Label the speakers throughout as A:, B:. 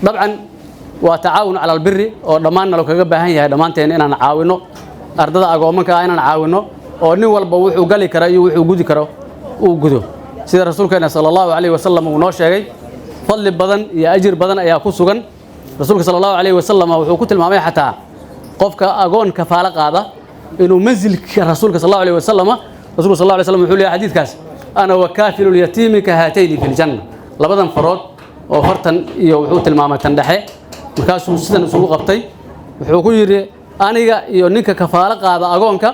A: Dabcan waa tacaawun cala albiri oo dhammaan nalo kaga baahan yahay dhammaanteen inaan caawino ardada agoomanka ah, inaan caawino oo nin walba wuxuu gali karo iyo wuxuu gudi karo uu gudo, sida Rasuulkeena sala Allahu calayhi wasalam uu noo sheegay. Fadli badan iyo ajir badan ayaa ku sugan. Rasuulka sala Allahu calayhi wasalam wuxuu ku tilmaamay xataa qofka agoon kafaalo qaada inuu mansilka Rasuulka sal Allahu alayhi wasalam. Rasuulka sal Allahu alayhi wasallam wuxuu leeyahay xadiidkaas: "Ana wakaafilu lyatiimi ka haatayni fi ljanna." Labadan farood oo fartan iyo wuxuu tilmaamay tan dhexe, markaasuu sidan isugu qabtay, wuxuu ku yidhi: "Aniga iyo ninka kafaalo qaada agoonka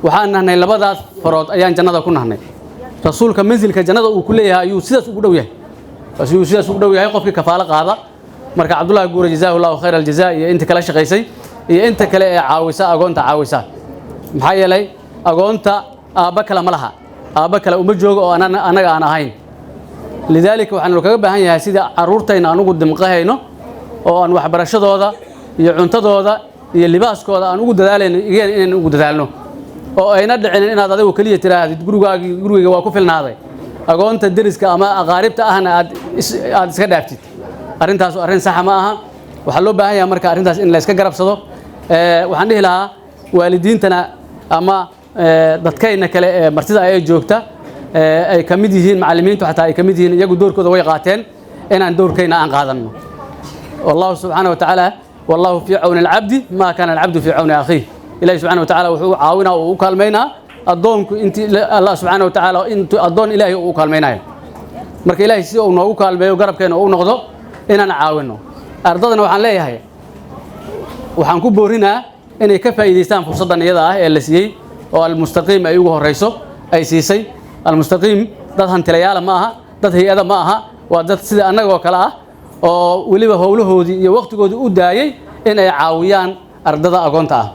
A: waxaan nahnay labadaas farood ayaan jannada ku nahnay." Rasuulka mansilka jannada uu ku leeyahay ayuu sidaas ugu dhow yahay, ayuu sidaas ugu dhow yahay qofkii kafaalo qaada. Marka Cabdullahi Guure, jazaahu Allahu khayr aljazaa, iyo inta kala shaqaysay iyo inta kale ee caawisa agoonta caawisa, maxaa yeelay agoonta aabba kale ma laha, aabba kale uma joogo oo annaga aan ahayn. Lidaalika waxaanu kaga baahan yahay sida carruurtayna aan ugu dimqahayno oo aan waxbarashadooda iyo cuntadooda iyo libaaskooda aan ugu dadaalayno, iyagana inaynu ugu dadaalno, oo ayna dhicinin inaad adigu keliya tiraahdid: "Gurigaagii, gurigayga waa ku filnaaday," agoonta deriska ama aqaaribta ahna aad iska dhaaftid. Arrintaas arrin saxa ma aha. Waxaa loo baahan yahay marka arrintaas in la iska garabsado. Waxaan dhihi lahaa waalidiintana ama dadkayna kale ee martida ay joogta, ay ka mid yihiin macallimiintu, xataa ay ka mid yihiin, iyagu doorkooda way qaateen, inaan doorkayna aan qaadanno. Wallahu subxaana wa tacaala, wallahu fii cawni alcabdi maa kaana alcabdu fii cawni akhiih. Ilahi subxana wa tacaala wuxuu u caawinaa oo u kaalmaynaa addoonku intii Allah subxaana wa tacaala intuu addoon Ilaahay uu u kaalmaynayo. Marka Ilaahay si uu noogu kaalmeeyo, garabkeena uu noqdo, inaan caawino ardadana. Waxaan leeyahay, waxaan ku boorinaa inay ka faa'iidaystaan fursaddan iyada ah ee la siiyey oo Almustaqiim ay ugu horeyso ay siisay. Almustaqiim dad hantilayaala ma aha, dad hay-ada ma aha, waa dad sida annagoo kale ah oo weliba howlahoodii iyo waqtigoodii u daayey in ay caawiyaan ardada agoonta ah.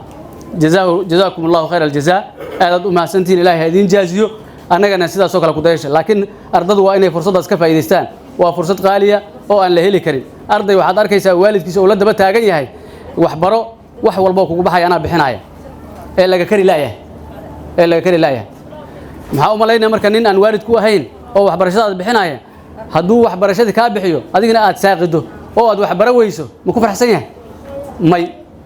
A: Jazaakum Allahu khayr aljazaa, aadaad u mahadsantihiin. Ilahay ha idiin jaaziyo, annagana sidaasoo kale ku dayasha. Laakiin ardadu waa inay fursaddaas ka faa'iidaystaan, waa fursad qaaliya oo aan la heli karin. Arday waxaad arkaysaa waalidkiisa uu la daba taagan yahay: "Waxbaro, wax walboo kugu baxaya anaa bixinaya," ee laga kari laayahay, ee laga kari laayahay. Maxaa u malaynaya marka nin aan waalid ku ahayn oo waxbarashadaad bixinaya, hadduu waxbarashadii kaa bixiyo, adigana aad saaqido oo aad waxbaro weyso, ma ku faraxsan yahay? May,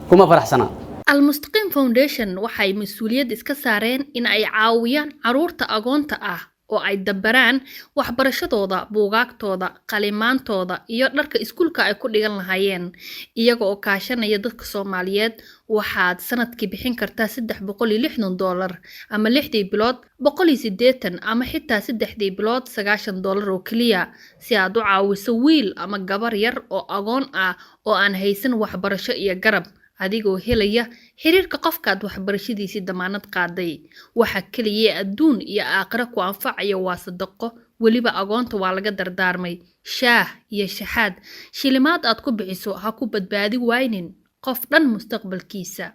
A: kuma faraxsana.
B: Almustaqiim Foundation waxay mas-uuliyad iska saareen in ay caawiyaan caruurta agoonta ah oo ay dabaraan waxbarashadooda, buugaagtooda, qalimaantooda iyo dharka iskuulka ay ku dhigan lahaayeen, iyaga oo kaashanaya dadka Soomaaliyeed. Waxaad sanadkii bixin kartaa $360, ama 6dii bilood 180, ama xitaa 3dii bilood $90 oo keliya, si aad u caawiso wiil ama gabar yar oo agoon ah oo aan haysan waxbarasho iyo garab, adigoo helaya xiriirka qofkaad waxbarashadiisii damaanad qaaday. Waxa keliya adduun iyo aakhiro ku anfacaya waa sadaqo. Weliba agoonta waa laga dardaarmay shaah iyo shaxaad. Shilimaad aad ku bixiso ha ku badbaadi waynin qof dhan mustaqbalkiisa.